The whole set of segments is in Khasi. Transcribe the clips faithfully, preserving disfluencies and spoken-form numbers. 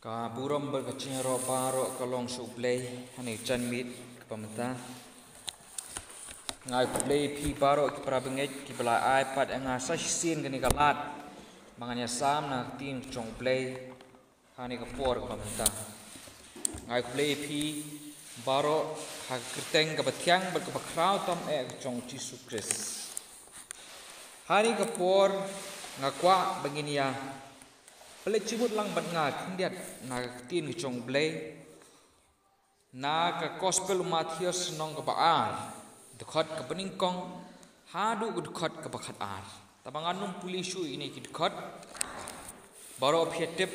Ka burom bad ka jingïaroh baroh ka long sha U Blei, ha kane ka janmiet kaba mynta. Nga ai khublei ïa phi baroh ki para bangeit kiba la ai pat ïa nga sa shisien kane ka lad ba ngan ïasam na ka ktien ka jong U Blei ha kane ka por kaba mynta. Nga ai khublei ïa phi baroh ha ka kyrteng kaba thiang bad kaba khraw tam eh ka jong U Jisu Khrist. Ha kane ka por nga kwah ba ngin ïa pynleit jingmut lang bad nga khyndiat na ka ktien ka jong U Blei, na ka Gospel u Mathaios lynnong kaba ar, dkhot kaba nyngkong haduh ka dkhot kaba khatar. Te ba ngan ym pule shuh ïa kine ki dkhot, baroh phi tip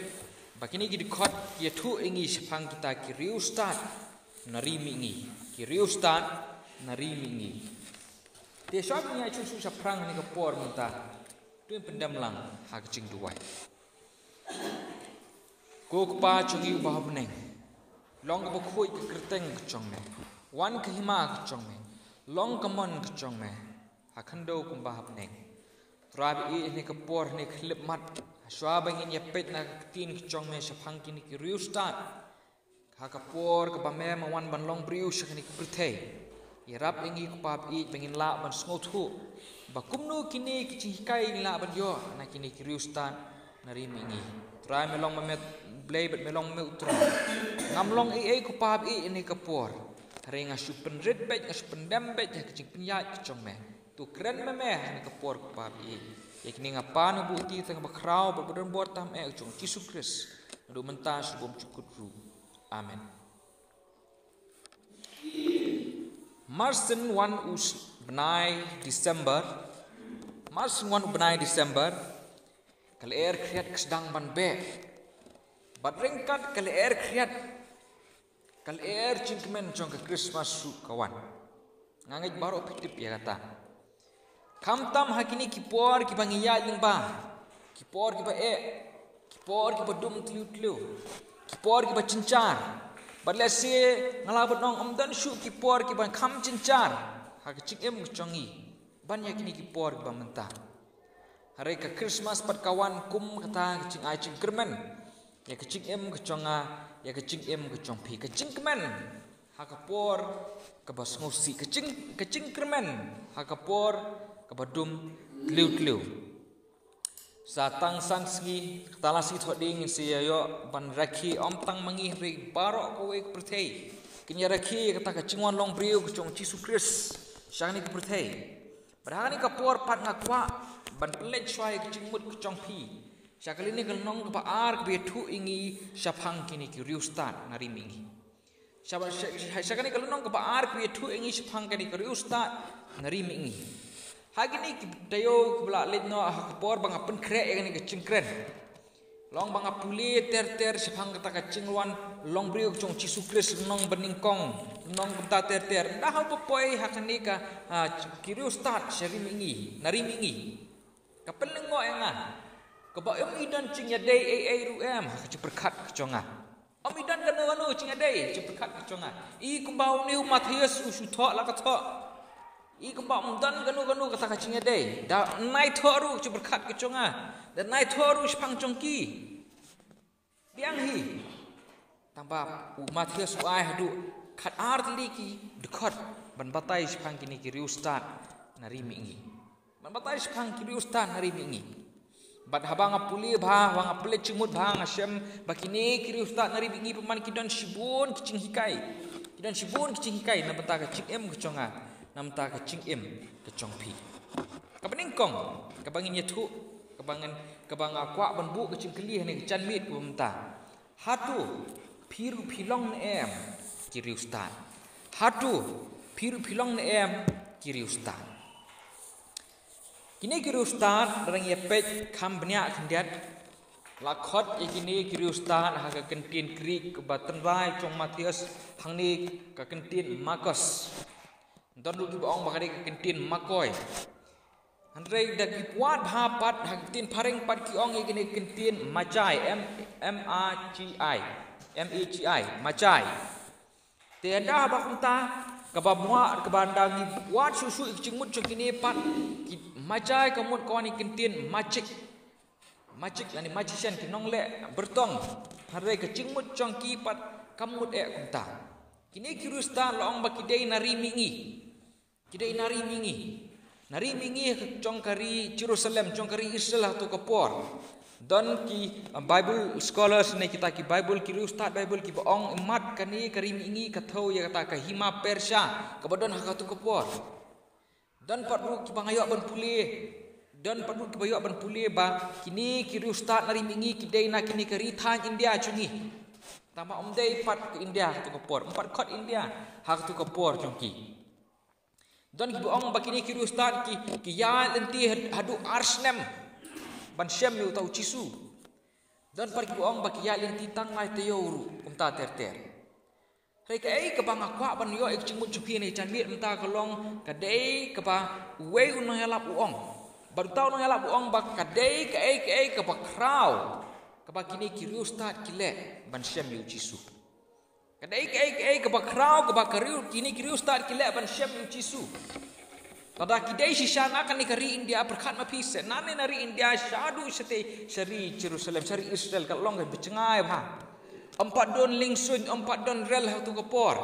ba kine ki dkhot ki ïathuh ïa ngi shaphang kita ki riewstad na ri mihngi, ki riewstad na ri mihngi. Te shuwa ba ngin ïa shu shu shaphrang ha kane ka por mynta, to ngin pyndem lang ha ka jingduwai. Ko Kpa jong ngi uba ha bneng, long kaba khuid ka kyrteng ka jong me, wan ka hima ka jong me, long ka mon ka jong me ha khyndew kumba ha bneng. Trai ba ïeit, ha kane ka por, ha kane ka khyllipmat, shuwa ba ngin ïa peit na ka ktien ka jong me shaphang kine ki riewstad, ha ka por kaba me ma wan ban long briew sha kane ka pyrthei, ïarap ïa ngi Kpa ba ïeit ba ngin lah ban sngewthuh ba kumno kine ki jinghikai ngin lah ban ïoh na kine ki riewstad na ri mihngi. Trai me long ma me Blei bad me long ma me U Trai. Ngam long ei ei Kpa ba ïeit ha kane ka por, hynrei nga shu pynrit beit, nga shu pyndem beit ha ka jingpynïaid ka jong me. To kren ma me ha kane ka por Kpa ba ïeit. Ïa kine nga pan ha ka buti tang ba khraw bad ba don bor tam eh ka jong U Jisu Khrist, naduh mynta sha bymjukut ruh. Amen. Mar syn wan u bnai December, mar syn wan u bnai December, ka lyer khriat ka sdang ban beh. Bad ryngkat ka lyer khriat, ka lyer jingkmen jong ka Christmas ruh ka wan. Nga ngeit baroh phi tip ïa kata. Khamtam ha kine ki por kiba ngi ïaid lyngba, ki por kiba eh, ki por kiba dum tliw tliw, ki por kiba jynjar. Bad lehse nga lah ban ong ym don shuh ki por kiba kham jynjar ha ka jingim ka jong ngi ban ïa kine ki por kiba mynta. Hynrei ka Christmas pat ka wan kum kata ka jingai jingkyrmen ïa ka jingim ka jong nga, ïa ka jingim ka jong phi, ka jingkmen ha ka por kaba sngewsih, ka jing, ka jingkyrmen ha ka por kaba dum tliw tliw. Sa tang san sngi, kata la sngi Thohdieng ngin sa ïoh ban rakhe, ym tang ma ngi hynrei baroh kawei ka pyrthei kin ïa rakhe kata ka jingwan long briew ka jong U Jisu Khrist sha kane ka pyrthei. Bad ha kane ka por pat nga kwah ban pynleit shuwa ïa ka jingmut ka jong phi sha kane ka lynnong kaba ar kaba ïathuh ïa ngi shaphang kine ki riewstad na ri mihngi. Sha, sha, sha kane ka lynnong kaba ar kaba ïathuh ïa ngi shaphang kine ki riewstad na ri mihngi. Ha kine ki taïew kiba la leit noh, ha ka por ba nga pynkhreh ïa kane ka jingkren, long ba nga pule ter ter shaphang kata ka jingwan long briew ka jong U Jisu Khrist, lynnong banyngkong, lynnong kumta ter ter. Ynda haba poi ha kane ka, ah, ki riewstad sha ri mihngi, na ri mihngi, ka pynlyngngoh ïa nga kaba ym i don jingïadei ei ei ruh em ha ka jingpyrkhat ka jong nga. Ym i don kano kano jingïadei jingpyrkhat ka jong nga. I kumba une u Mathaios u shu thoh la ka thoh. I kumba ym don kano kano kata ka jingïadei. Da nai thoh ruh jingpyrkhat ka jong nga, da nai thoh ruh shaphang jong ki. Biang hi. Tangba u Mathaios u ai haduh khatar tylli ki dkhot ban batai shaphang kine ki riewstad na ri mihngi. Ban batai shaphang ki riewstad na ri mihngi. Bad haba nga pule bha, haba nga pule jingmut bha, nga shem ba kine ki riewstad na ri mihngi pat man ki don shibun ki jinghikai. Ki don shibun ki jinghikai na bynta ka jingim ka jong nga, na bynta ka jingim ka jong phi. Kaba nyngkong kaba ngin ïathuh, kaba ngin, kaba nga kwah ban buh ka jingkylli ha kane ka janmiet kaba mynta. Hato phi ruh phi long ne em ki riewstad? Hato phi ruh phi long ne em ki riewstad? Kine ki riewstad, lada ngi ïa peit kham bniah khyndiat, la khot ïa kine ki riewstad ha ka kyntien Greek kaba tynrai jong Mathaios, hangne ka kyntien Markos. Don ruh kiba ong ba ka dei ka kyntien Makoi. Hynrei da ki wad bha pat ha ka ktien phareng pat ki ong ïa kane ka kyntien Magi, M, M A G I, M A G I, Magi. Te ynda haba kumta, kaba mwa, kaba ynda ngi wad shuh shuh ïa ka jingmut jong kine pat, ki Magi ka mut ka wan ïa ka kyntien magic. Magic lane magician, ki nongleh byrtong. Hynrei ka jingmut jong ki pat kam mut eh kumta. Kine ki riewstad la ong ba ki dei na ri mihngi. Ki dei na ri mihngi. Na ri mihngi jong ka ri Jerusalem, jong ka ri Israel ha kato ka por. Don ki, uh, Bible scholars ne kita ki Bible, ki riewstad Bible kiba ong, imat kane ka ri mihngi ka thew ïa kata ka hima Persia kaba don ha kato ka por. Don pat ruh kiba nga ïoh ban pule. Don pat ruh kiba ïoh ban pule ba kine ki riewstad na ri mihngi ki dei na kine ka ri thaiñ India jong ngi. Tangba ym dei pat ka India ha kato ka por. Ym pat khot India ha kato ka por jong ki. Don kiba ong ba kine ki riewstad ki, ki ïaid lynti had-, haduh ar snem ban shem ïa uta u Jisu. Don pat kiba ong ba ki ïaid lynti tang lai taïew ruh, kumta ter ter. Hynrei kaei kaba nga kwah ban ïoh ïa ka jingmut jong phi ne jan miet mynta ka long, ka dei kaba uwei u nongïalap u ong. Bad uta u nongïalap u ong ba ka dei kaei kaei kaba khraw kaba kine ki riewstad ki leh ban shem ïa u Jisu. Ka dei kaei kaei kaba khraw kaba ka riew, kine ki riewstad ki leh ban shem ïa u Jisu. Lada ki dei shisha na kane ka ri India, pyrkhat ma phi se, nangne na ri India shaduh shatei sha ri Jerusalem, sha ri Israel, ka long kaba jngai bha. Ym pat don liengsuiñ, ym pat don rel ha kato ka por.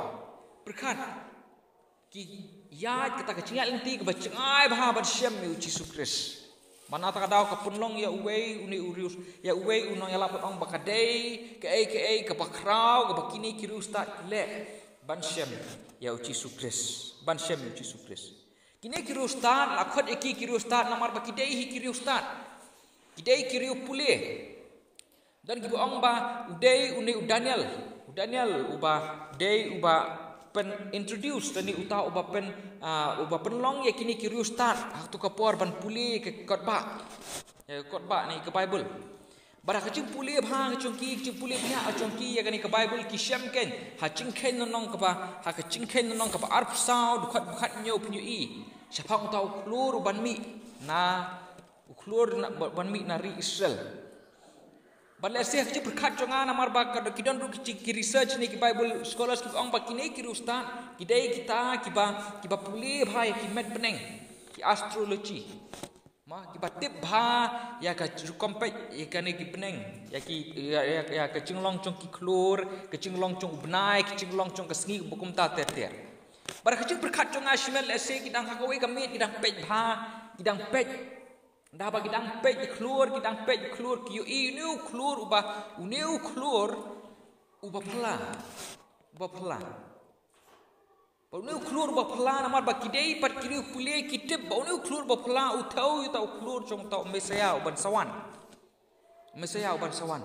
Pyrkhat. Ki ïaid kata ka jingïaid lynti kaba jngai bha ban shem ïa u Jisu Khrist. Bad na kata ka daw ka pynlong ïa uwei une u riew, ïa uwei u nongïalap ban ong ba ka dei kaei kaei kaba khraw kaba kine ki riewstad ki leh ban shem ïa u Jisu Khrist, ban shem ïa u Jisu Khrist. Kine ki riewstad la khot ïa ki ki riewstad namar ba ki dei hi ki riewstad. Ki dei ki riew pule. Don kiba ong ba u dei une u Daniel. U Daniel uba dei uba pynintroduce lane uta uba pyn, ah, uba pynlong ïa kine ki riewstad ha kato ka por ban pule ka kotbah. Ïa ka kotbah ne ka Bible. Bad ha ka jingpule bha ka jong ki, ka jingpule bha ka jong ki ïa kane ka Bible ki shem kein ha jingkheiñ lynnong kaba, ha ka jingkheiñ lynnong kaba arphew saw, dkhot ba khathynñiew phin ïohi shaphang uta u khlur uban mih na u khlur na, ba-, ban mih na ri Israel. Bad lehse ha ka jingpyrkhat jong nga namar ba ka, ki don ruh ki, ki research ne ki Bible scholars kiba ong ba kine ki riewstad ki dei kita kiba, kiba pule bha ïa ki met bneng, ki astrology. Ma, kiba tip bha ïa ka rukom peit ïa kane ki bneng, ïa ki, ïa, ïa, ïa ka jinglong jong ki khlur, ka jinglong jong u bnai, ka jinglong jong ka sngi, kumta ter ter. Bad ha ka jingpyrkhat jong nga shimet lehse ki dang ha kawei ka miet ki dang peit bha, ki dang peit. Nda ba ki dang peit ïa khlur, ki dang peit ïa khlur, ki ïohi une u khlur uba, une u khlur uba phylla. Uba phylla. Ba une u khlur uba phylla namar ba ki dei pat ki riew pule ki tip ba une u khlur uba phylla u thew ïa uta u khlur jong uta u Messaïah uban sa wan. Messaïah uban sa wan.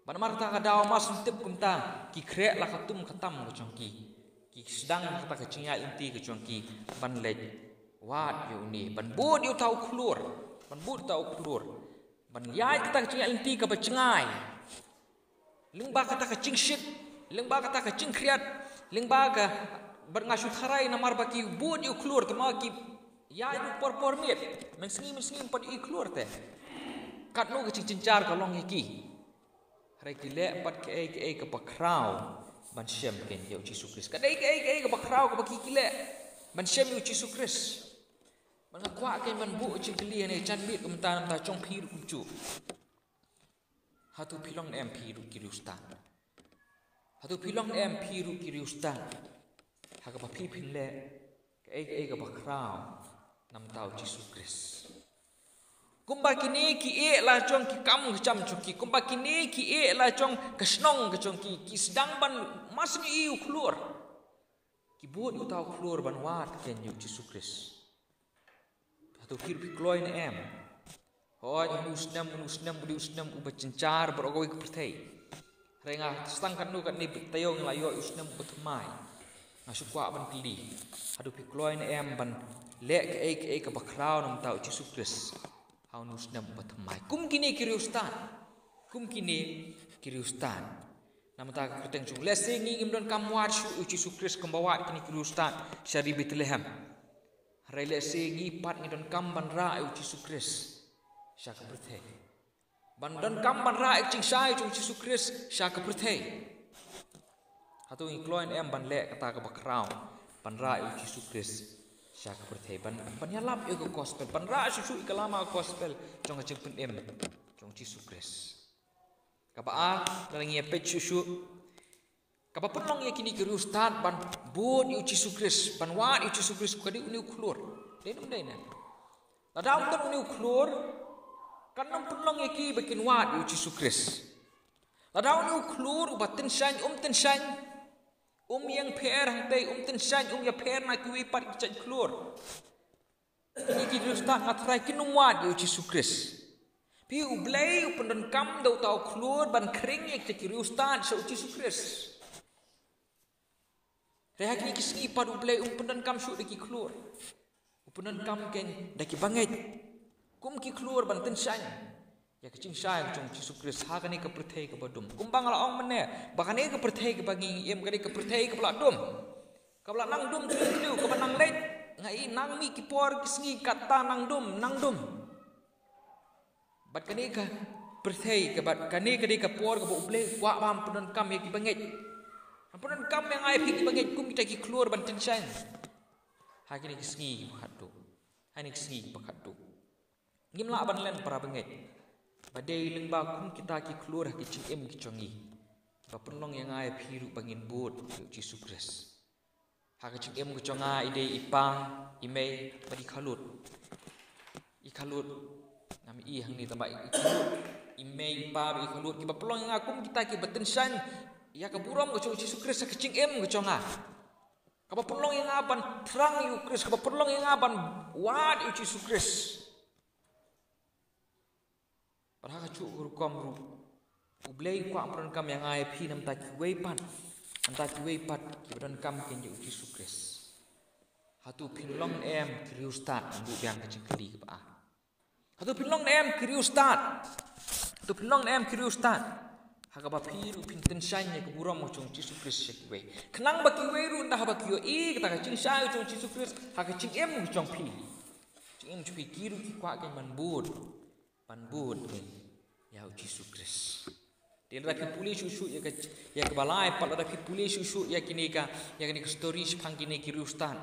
Bad namar kata ka daw mar shu tip kumta ki khreh la ka tum ka tam ka jong ki. Ki sdang kata ka jingïaid lynti ka jong ki ban leit wad ïa une, ban bud ïa uta u khlur, ban bud uta u khlur, ban ïaid kata ka jingïaid lynti kaba jngai. Lyngba kata ka jingshit, lyngba kata ka jingkhriat, lyngba ka, bad nga shu tharai namar ba ki bud ïa u khlur, te ma ki ïaid ruh por por miet, mynsngi mynsngi ym pat ïohi khlur te. Katno ka jingjynjar ka long ïa ki. Hynrei ki leh pat kaei kaei kaba khraw ban shem kein ïa u Jisu Khrist. Ka dei kaei kaei kaba khraw kaba ki, ki leh ban shem ïa u Jisu Khrist. Bad nga kwah kein ban buh jingkylli ïa kane jan miet kumta, namar jong phi ruh kumjuh. Hato phi long ne em phi ruh ki riewstad? Hato phi long ne em phi ruh ki riewstad? Ha kaba phi phin leh kaei kaei kaba khraw namar u Jisu Khrist. Kumba kine ki ïeh la jong ki kam ka jam jong ki, kumba kine ki ïeh la jong ka shnong ka jong ki, ki sdang ban, mar shu ïohi u khlur, ki bud ïa uta u khlur ban wad kein ïa u Jisu Khrist. Hato phi ruh phi kloi ne em? Hooid, une u snem, une u snem u dei u snem uba jynjar baroh kawei ka pyrthei. Hynrei nga sdang katno katne bad taïew nga la ïoh ïa u snem uba thymmai. Nga shu kwah ban kylli, hato phi kloi ne em ban leh kaei kaei kaba khraw namar u Jisu Khrist ha une u snem uba thymmai kum kine ki riewstad? Kum kine ki riewstad. Namar ka kyrteng jong u, lehse ngi ngim donkam wad shuh ïa u Jisu Khrist kumba wad kine ki riewstad sha ri Bethlehem. Hynrei lehse ngi pat ngi donkam ban rah ïa u Jisu Khrist sha ka pyrthei. Ban donkam ban rah ïa ka jingshai jong u Jisu Khrist sha ka pyrthei. Hato ngi kloi ne em ban leh kata kaba khraw, ban rah ïa u Jisu Khrist sha ka pyrthei, ban, ban ïalap ïa ka gospel, ban rah shuh shuh ïa ka lama gospel jong ka jingpynim jong u Jisu Khrist. Kaba ar, lada ngi ïa peit shuh shuh, kaba pynlong ïa kine ki riewstad ban bud ïa u Jisu Khrist, ban wad ïa u Jisu Khrist, ka dei une u khlur. Dei ne ym dei ne? Lada ym don une u khlur, kan ym pynlong ïa ki ba kin wad ïa u Jisu Khrist. Lada une u khlur uba tyngshaiñ, um tyngshaiñ, um ïeng pher hangtei, um tyngshaiñ, um ïapher na kiwei pat ki jait khlur, kine ki riewstad, nga tharai kin ym wad ïa u Jisu Khrist. Phi, U Blei u pyndonkam da uta u khlur ban khring ïa kita ki riewstad sha u Jisu Khrist. Hynrei ha kine ki sngi pat U Blei um pyndonkam shuh da ki khlur. U pyndonkam keiñ da ki bangeit kum ki khlur ban tyngshaiñ ïa ka jingshai ka jong u Jisu Khrist ha kane ka pyrthei kaba dum. Kumba nga la ong mynne, ba kane ka pyrthei kaba ngi im, kane ka pyrthei kaba la dum, kaba la nang dum tliw tliw, kaba nang leit, nga i nang mih ki por ki sngi, kata nang dum, nang dum. Bad kane ka pyrthei, ka bad kane ka dei ka por kaba U Blei u kwah ban pyndonkam ïa ki bangeit. Ban pyndonkam ïa nga ïa phi ki bangeit kum kita ki khlur ban tyngshaiñ ha kine ki sngi kiba khatduh. Ha kine ki sngi kiba khatduh, ngim lah ban len, para bangeit, ba dei lyngba kum kita ki khlur ha ki jingim ki jong ngi, ba pynlong ïa nga ïa phi ruh ba ngin bud ïa u Jisu Khrist. Ha ka jingim ka jong nga, i dei, i pa, i mei bad i khalut. I khalut, ngam i hangne tang ba i khalut, i mei, i pa bad i khalut, kiba pynlong ïa nga kum kita kiba tyngshaiñ ïa ka burom ka jong u Jisu Khrist ha ka jingim ka jong nga. Kaba pynlong ïa nga ban thrang ïa u Khrist, kaba pynlong ïa nga ban wad ïa u Jisu Khrist. Bad ha kajuh ka rukom ruh, U Blei u kwah pyndonkam ïa nga ïa phi na bynta kiwei pat, na bynta kiwei pat kiba donkam keiñ ïa u Jisu Khrist. Hato phin long ne em ki riewstad? Ngan buh biang ka jingkylli kaba ar. Hato phin long ne em ki riewstad? Hato phin long ne em ki riewstad ha kaba phi ruh phin tyngshaiñ ïa ka burom ka jong u Jisu Khrist sha kiwei, khnang ba kiwei ruh, ynda haba ki ïohi kata ka jingshai ka jong u Jisu Khrist ha ka jingim ka jong phi, jingim jong phi, ki ruh ki kwah keiñ ban bud, ban bud keiñ ïa u Jisu Khrist. Te lada phi pule shuh shuh ïa ka, ïa kaba lai pat, lada phi pule shuh shuh ïa kine ka, ïa kane ka story shaphang kine ki riewstad,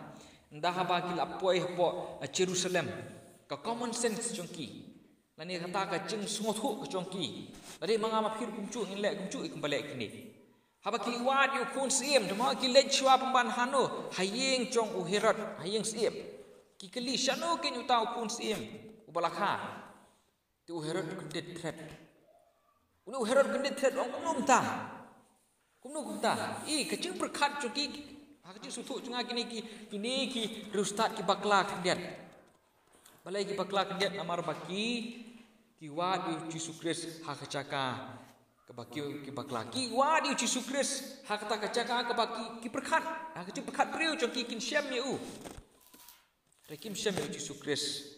ynda haba ki la poi hapoh, eh, Jerusalem, ka common sense jong ki, lane kata ka jingsngewthuh ka jong ki, lada ma nga ma phi ruh kumjuh ngin leh, kumjuh ïa kumba leh kine. Haba ki wad ïa u khun syiem, te ma ki leit shuwa pynban hano? Ha ïing jong u Herod, ha ïing syiem. Ki kylli, shano keiñ uta u khun syiem uba la kha? Te u Herod u kyndit thret. Une u Herod u kyndit thret, u ong, kumno kumta? Kumno kumta? I ka jingpyrkhat jong ki, ha ka jingsngewthuh jong nga, kine ki, kine ki riewstad ki bakla khyndiat. Balei ki bakla khyndiat? Namar ba ki, ki wad ïa u Jisu Khrist ha ka jaka kaba ki, ki bakla. Ki wad ïa u Jisu Khrist ha kata ka jaka kaba ki, ki pyrkhat, ha ka jingpyrkhat briew jong ki, kin shem ïa u. Hynrei kim shem ïa u Jisu Khrist.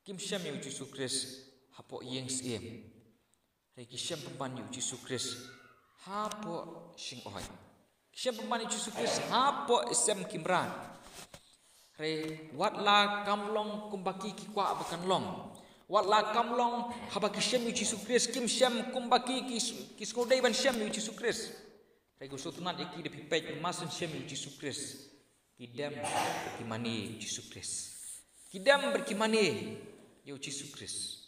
Kim shem ïa u Jisu Khrist hapoh ïing syiem. Hynrei ki shem pynban ïa u Jisu Khrist hapoh shyngoi. Ki shem pynban ïa u Jisu Khrist hapoh i sem ki mrad. Hynrei wat la kam long kumba ki, ki kwah ba kan long, wat la kam long haba ki shem ïa u Jisu Khrist, kim shem kumba ki, ki, ki sngewdei ban shem ïa u Jisu Khrist. Hynrei ka sngewtynnat ïa ki, da phi peit, mar shu shem ïa u Jisu Khrist, ki dem bad ki mane ïa u Jisu Khrist. Ki dem bad ki mane ïa u Jisu Khrist.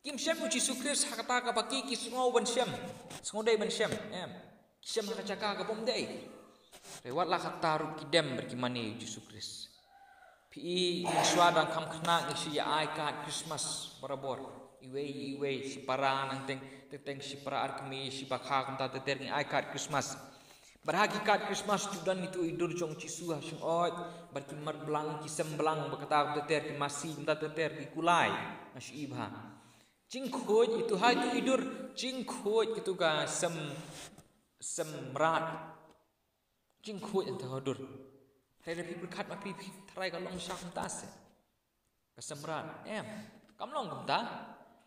Kim shem ïa u Jisu Khrist ha kata kaba ki, ki sngew ban shem, sngewdei ban shem, em. Ki shem ha ka jaka kabym dei. Hynrei wat la katta ruh ki dem bad ki mane ïa u Jisu Khrist. Phi i, mynshuwa dang kham khynnah ngi shu ïa ai card Christmas barabor. Iwei iwei, shipara nangteng, teng teng shipara ar kmie, shibakha kumta ter ter ngi ai card Christmas. Bad ha ki card Christmas ju don kito i dur jong u Jisu ha shyngoid, bad ki mat blang, ki sem blang, bad kata kumta ter, ki masi kumta ter ter, ki kulai. Nga shu i bha. Jingkhuid ito ha ito i dur, jingkhuid kito ka sem, sem mrad. Jingkhuid hangta ha dur. Hynrei lada phi pyrkhat ma phi, phi tharai ka long shisha kumta se. Ka sem mrad, em, kam long kumta.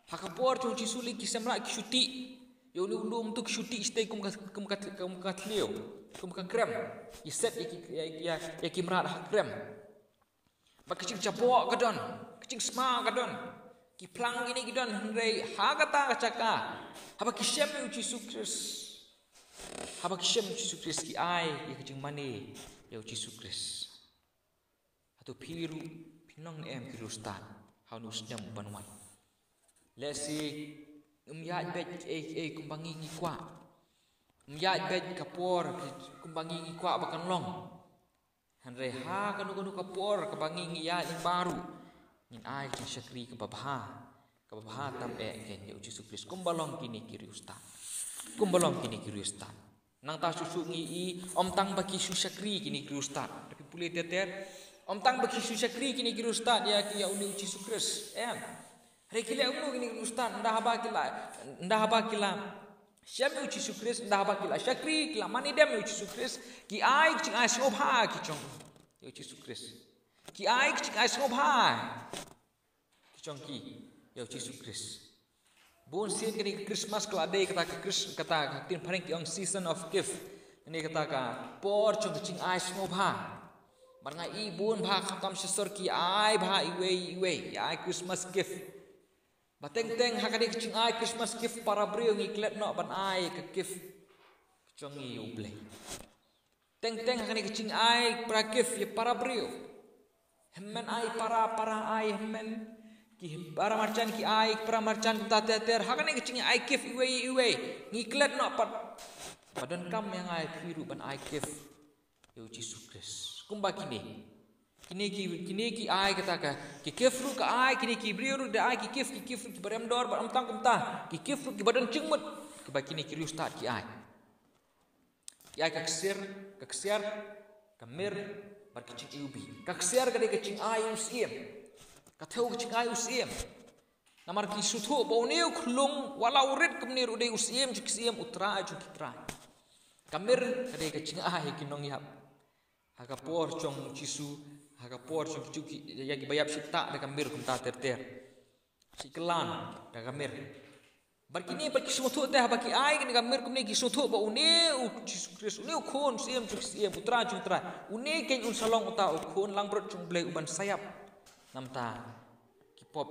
Ha ka por jong u Jisu lei ki sem mrad ki shu tih ïa une u lum tu, ki shu tih shatei kum ka, kum ka, kum ka thliew, kum ka krem. Ïa set ïa ki, ïa, ïa, ïa ki mrad ha krem. Bad ka jingjaboh ka don, ka jingsma ka don, ki phlang kine ki don, hynrei ha kata ka jaka, haba ki shem ïa u Jisu Khrist, haba ki shem ïa u Jisu Khrist, ki ai ïa ka jingmane ïa u Jisu Khrist. Hato phi ruh phin long ne em ki riewstad ha une u snem uban wan? Lehse Um ïaid beit ei ei kumba ngi ngi kwah. Um ïaid beit ka por kumba ngi ngi kwah ba kan long. Hynrei ha kano kano ka por kaba ngi ngi ïaid lyngba ruh, ngin ai ka jingshakri kaba bha, kaba bha tam eh kein ïa u Jisu Khrist. Kumba long kine ki riewstad. Kumba long kine ki riewstad. Nangta shuh shuh ngi i, ym tang ba ki shu shakri kine ki riewstad. Te phi pule ter ter. Ym tang ba ki shu shakri kine ki riewstad ïa ki, ïa une u Jisu Khrist. Em. Hynrei ki leh kumno kine ki riewstad, ynda haba ki la, ynda haba ki la shem ïa u Jisu Khrist, ynda haba ki la shakri, ki la mane dem ïa u Jisu Khrist, ki ai ka jingai sngewbha ki jong ïa u Jisu Khrist. Ki ai ka jingai sngewbha ki jong ki ïa u Jisu Khrist. Bun sien kane ka Christmas ka la dei kata ka Chris-, kata ka ktien phareng ki ong season of gift. Kane kata ka por jong ka jingai sngewbha. Bad nga i bun bha khamtam shisha ki ai bha iwei iwei, ki ai Christmas gift. Ba teng teng ha kane ka jingai Christmas gift para briew ngi klet noh ban ai ka gift ka jong ngi ïa u Blei. Teng teng ha kane ka jingai para gift ïa para briew. Hynmen ai para, para ai hynmen. Ki para marjan ki ai, para marjan kumta ter ter. Ha kane ka jingai gift iwei iwei, ngi klet noh pat ba donkam ïa nga ïa phi ruh ban ai gift ïa u Jisu Khrist. Kumba kine. Kine ki, kine ki ai kata ka, ki gift ruh ka ai, kine ki briew ruh da ai ki gift, ki gift ruh kiba rem dor, bad ym tang kumta, ki gift ruh kiba don jingmut, kiba kine ki riewstad ki ai. Ki ai ka ksiar, ka ksiar, ka mir, bad ka jingiwbih. Ka ksiar ka dei ka jingai u syiem. Ka thew ka jingai u syiem. Namar ki sngewthuh ba une u khlung, wat la u rit kumne ruh u dei u syiem jong ki syiem, u trai jong ki trai. Ka mir ka dei ka jingai ki nongïap. Ha ka por jong u Jisu, ha ka por jong ki Jiw ki, ïa kiba ïap shi ktah da ka mir kumta ter ter. Shi klan da ka mir. Bad kine pat ki sngewthuh te haba ki ai kane ka mir kumne ki sngewthuh ba une u Jisu Khrist, une u khun syiem jong syiem, u trai jong trai. Une kein un sa long uta u khun langbrot jong u Blei uban sa ïap. Na bynta ki pop.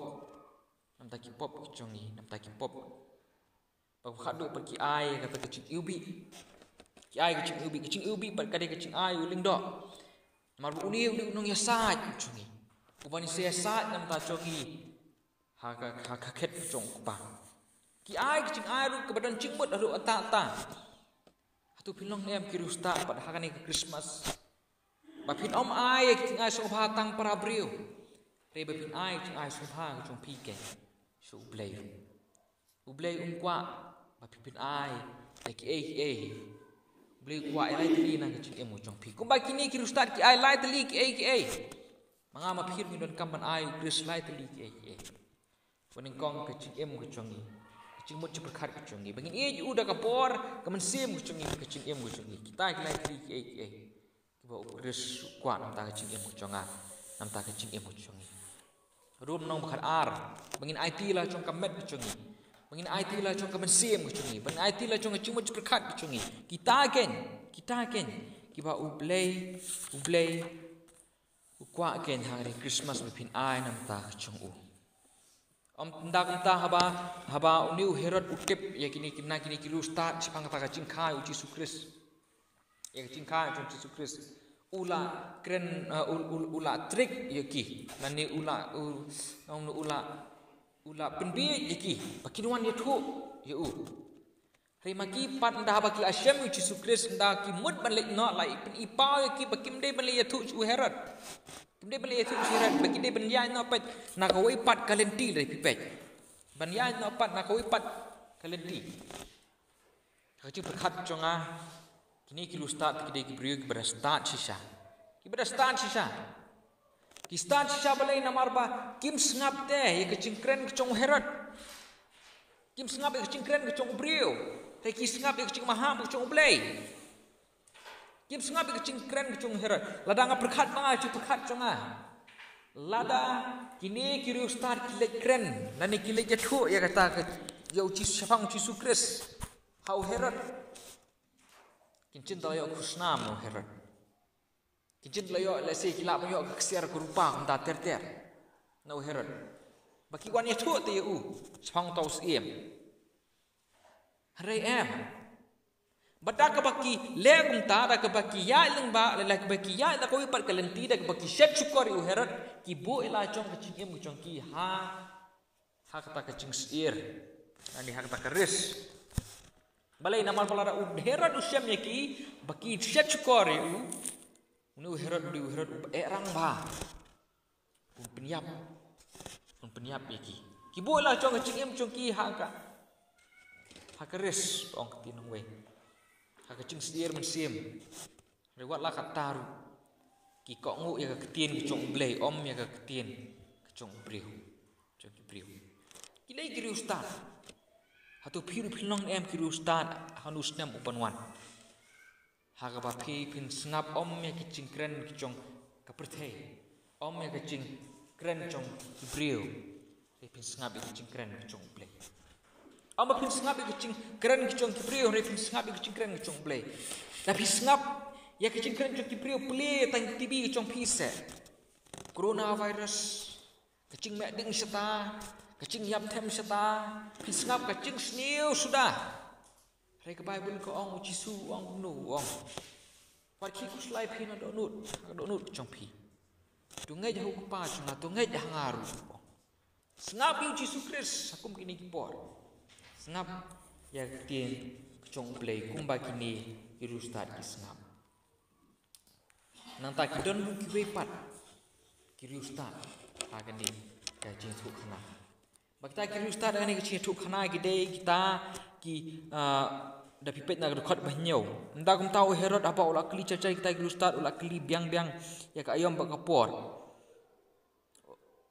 Na bynta ki pop ki jong ngi, na bynta ki pop. Ba khadduh pat ki ai kata ka jingiwbih. Ki ai ka jingiwbih, ka jingiwbih pat ka dei ka jingai u lyngdoh. Namar ba une u dei u nongïasaid jong ngi. Uban sa ïasaid na bynta jong ngi. Ha ka, ha ka khet jong u Kpa. Ki ai ka jingai ruh kaba don jingmut ruh ata ata. Hato phin long ne em ki riewstad pat ha kane ka Christmas. Ba phin ym ai ka jingai sngewbha tang para briew. Hynrei ba phin ai ka jingai sngewbha ka jong phi kein sha u Blei ruh. U Blei um kwah ba phi phin ai ïa kiei kiei. U Blei u kwah ïa lai tylli na ka jingim ka jong phi. Kumba kine ki riewstad ki ai lai tylli kiei kiei. Ma nga ma phi ruh ngi donkam ban ai u Khrist lai tylli kiei kiei. Ba nyngkong ka jingim ka jong ngi, ka jingmut jingpyrkhat ka jong ngi. Ba ngin ïeit u da ka bor, ka mynsiem ka jong ngi, ka jingim ka jong ngi. Kita ki lai tylli kiei kiei. Kiba u Khrist u kwah na bynta ka jingim ka jong nga, na bynta ka jingim ka jong ngi. Rom lynnong ba khatar, ba ngin aiti la jong ka met ka jong ngi. Ba ngin aiti la jong ka mynsiem ka jong ngi. Ba ngin aiti la jong ka jingmut jingpyrkhat ka jong ngi. Kita kein, kita kein. Kiba u Blei, u Blei u kwah kein ha kane ka Christmas ba phin ai na bynta ka jong u. Ym tang kumta haba, haba une u Herod u tip ïa kine ki, na kine ki riewstad shaphang kata ka jingkha ïa u Jisu Khrist. Ïa ka jingkha jong u Jisu Khrist. U la kren, uh, u, u, u la trick ïa ki. Lane u la, u, u la, u la pynbieit ïa ki. Ba kin wan ïathuh ïa u. Hynrei ma ki pat ynda haba ki la shem ïa u Jisu Khrist ynda ki mut ban leit noh la i pyn-i paw ïa ki ba kim dei ban leit ïathuh sha u Herod. Kim dei ban leit ïathuh sha u Herod ba ki dei ban ïaid noh pat na kawei pat ka lynti, lei phi peit. Ban ïaid noh pat na kawei pat ka lynti. Ka jingpyrkhat jong nga, kine ki riewstad ki dei ki briew kiba da stad shisha. Kiba da stad shisha. Ki stad shisha balei? Namar ba kim sngap te ïa ka jingkren ka jong u Herod. Kim sngap ïa ka jingkren ka jong u briew. Te ki sngap ïa ka jingmaham ka jong u Blei. Kim sngap ïa ka jingkren ka jong u Herod. Lada nga pyrkhat ma nga, jingpyrkhat jong nga. Lada kine ki riewstad ki leit kren, lane ki leit ïathuh ïa kata ka, ïa u Jisu, shaphang u Jisu Khrist ha u Herod. Kin jin da la ïoh khusnam na u Herod. Kin jin da la ïoh, lehse ki lah ban ïoh ka ksiar ka rupa kumta ter ter na u Herod. Ba ki wan ïathuh te ïa u shaphang uta u syiem. Hynrei em. Ba da kaba ki leh kumta, da kaba ki ïaid lyngba, da kaba ki ïaid da kawei pat ka lynti, da kaba ki shet shukor ïa u Herod, ki buh ïa la jong ka jingim ka jong ki ha, ha kata ka jingsyier. Ani ha kata ka ris. Balei? Namar ba lada u Herod u shem ïa ki ba ki shet shukor ïa u, une u Herod u dei u Herod uba eh rangbah. Un pynïap, un pynïap ïa ki. Ki buh la jong ka jingim jong ki ha ka, ha ka ris, ong ka ktien nongwei, ha ka jingsyier mynsiem. Hynrei wat la katta ruh ki kohnguh ïa ka ktien ka jong U Blei, ym ïa ka ktien ka jong u briew, jong ki briew. Ki dei ki riewstad. Hato phi ruh phin long em ki riewstad ha une u snem uban wan? Ha kaba phi phin sngap ym ïa ki jingkren ki jong ka pyrthei, ym ïa ki jingkren jong ki briew, hynrei phin sngap ïa ki jingkren ki jong U Blei. Ym ba phin sngap ïa ki jingkren ki jong ki briew, hynrei phin sngap ïa ki jingkren ki jong U Blei. Lada phi sngap ïa ki jingkren jong ki briew, plie tang TV ki jong phi seh. Coronavirus, ka jingmeh ding shata, ka jingïap them shata, phin sngap ka jingsniew suda. Hynrei ka Baibl ka ong, u Jisu u ong kumno, u ong, wat khih khuslai phi na dohnud, ha ka dohnud jong phi. To ngeit ha u Kpa jong nga, to ngeit ha nga ruh, u ong. Sngap ïa u Jisu Khrist ha kum kine ki por. Sngap ïa ka ktien ka jong U Blei kumba kine ki riewstad ki sngap. Nangta ki don ruh kiwei pat ki riewstad ha kane ka jingïathuhkhana. Ba kita ki riewstad ha kane ka jingïathuhkhana ki dei kita ki, ah, da phi peit na ka dkhot ba hynñiew. Ynda kumta u Herod haba u la kylli jai jai kita ki riewstad, u la kylli biang biang ïa ka aïom bad ka por.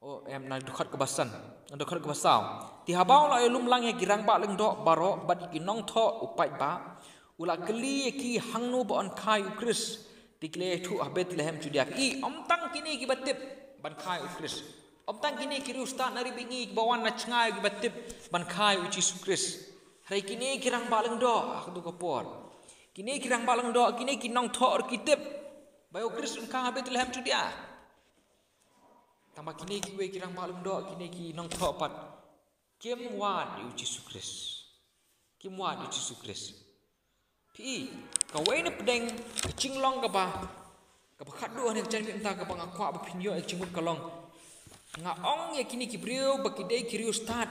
O, em, na dkhot kaba san, na dkhot kaba saw. Te haba u la ïalum lang ïa ki rangbah lyngdoh baroh bad ïa ki nongthoh u paidbah, u la kylli ïa ki hangno ba yn kha ïa u Khrist. Te ki la ïathuh, ha Bethlehem Judia. Phi i, ym tang kine kiba tip ban kha ïa u Khrist, ym tang kine ki riewstad na ri bynriew kiba wan na jngai kiba tip ban kha ïa u Jisu Khrist. Hynrei kine ki rangbah lyngdoh ha kato ka por, kine ki rangbah lyngdoh, kine ki nongthoh ruh ki tip ba ïa u Khrist un kha ha Bethlehem Judia. Tangba kine kiwei ki rangbah lyngdoh, kine ki nongthoh pat, kim wad ïa u Jisu Khrist. Kim wad ïa u Jisu Khrist. Phi i, kawei na pdeng ka jinglong kaba, kaba khatduh ha kane ka janmiet mynta kaba nga kwah ba phin ïoh ïa ka jingmut ka long, nga ong ïa kine ki briew ba ki dei ki riewstad.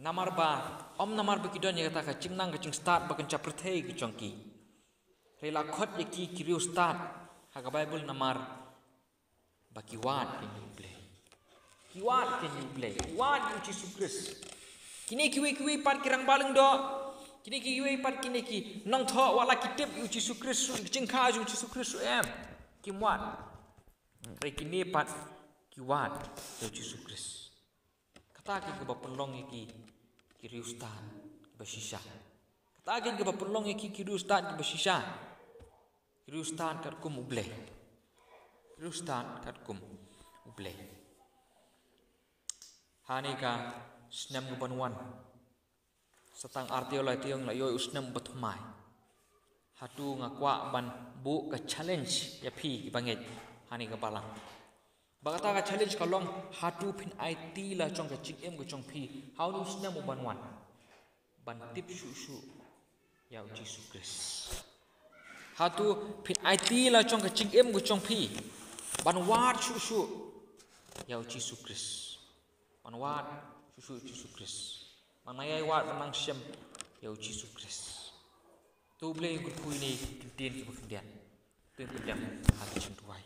Namar ba, ym namar ba ki don ïa kata ka jingnang ka jingstad ba kan jia pyrthei ka jong ki. Hynrei la khot ïa ki ki riewstad ha ka Baibl namar ba ki wad ïa u Blei. Ki wad ïa u Blei, ki wad ïa u Jisu Khrist. Kine kiwei kiwei pat ki rangbah lyngdoh, kine kiwei pat kine ki nongthoh, wat la ki tip ïa u Jisu Khrist ruh, ïa ka jingkha jong u Jisu Khrist ruh em, kim wad. Hynrei kine pat ki wad ïa u Jisu Khrist. Kata ka dei kaba pynlong ïa ki ki riewstad kiba shisha. Kata ka dei kaba pynlong ïa ki ki riewstad kiba shisha. Ki riewstad katkum U Blei. Ki riewstad katkum U Blei. Ha kane ka snem kaban wan, sa tang ar taïew lai taïew la ïoh ïa u snem uba thymmai. Hato nga kwah ban buh ka challenge ïa phi kiba ngeit ha kane ka balang. Ba kata ka challenge ka long, hato phin aiti la jong ka jingim ka jong phi ha une u snem uban wan ban tip shuh shuh ïa u Jisu Khrist? Hato phin aiti la jong ka jingim ka jong phi ban wad shuh shuh ïa u Jisu Khrist? Ban wad shuh shuh ïa u Jisu Khrist. Ban nang ïai wad, ban nang shem ïa u Jisu Khrist. To U Blei un kyrkhu ïa kine ki ktien kiba khyndiat. To ngin pyndem ha ka jingduwai.